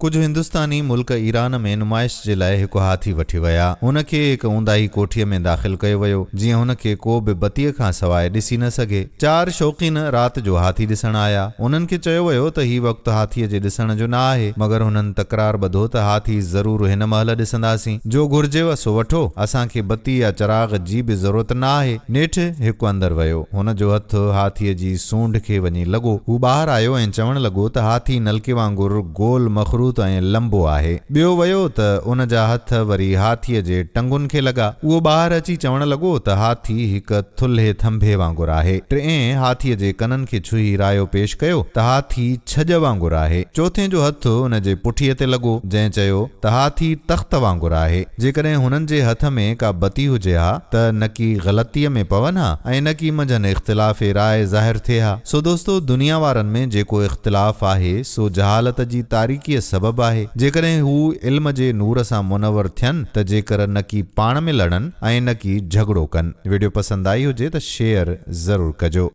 ڪجهه هندستاني ملڪ ايران ۾ نمائش جي لاء هڪ هاٿي وٺي ويا. هن کي هڪ اونداهي ڪوٺيء ۾ داخل ڪيو ويو، جيئن هن کي ڪو به بتيء کان سواء ڏسي نه سگهي. چار شوقين رات جو هاٿي ڏسڻ آيا. انهن کي چيو ويو ته هي وقت هاٿيء جي ڏسڻ جو نه آهي، مگر هنن تڪرار ٻڌو ته هاٿي ضرور هن مهل ڏسنداسين. جو گهرجيو سو وٺو، اسان کي بتي يا چراغ جي به ضرورت نه آهي. نيٺ هڪ اندر ويو. هن جو هٿ هاٿيء جي سونڍ کي وڃي لڳو. هو ٻاهر آيو ۽ چوڻ لڳو ته هاٿي نلڪي وانگر گول مخروط ۽ لنبو آهي. ٻيو ويو ته ان جا هٿ وري هاٿيء جي ٽنگن کي لڳا. اهو ٻاهر اچي چوڻ لڳو ته هاٿي هڪ ٿلهي ٿنڀي وانگر آهي. ٽئين هاٿيء جي ڪنن کي ڇهي رايو پيش ڪيو ته هاٿي ڇڄ وانگر آهي. چوٿين جو هٿ ان جي پٺيء تي لڳو، جنهن چيو ته هاٿي تخت وانگر آهي. جيڪڏهن هنن جي هٿ ۾ ڪا بتي هجي ها ته نڪي غلطيء ۾ پون ها ۽ نڪي منجهن اختلاف راء ظاهر ٿئي ها. سو دوستو دنيا وارن ۾ جيڪو اختلاف آهي سو جهالت جي تاريڪيء سبب آهي. جيڪڏهن هو علم جي نور سان منور ٿين ته جيڪر نڪي پاڻ ۾ لڙن ۽ نڪي جهڳڙو ڪن. ويڊيو پسند آئي هجي ته شيئر ضرور ڪجو.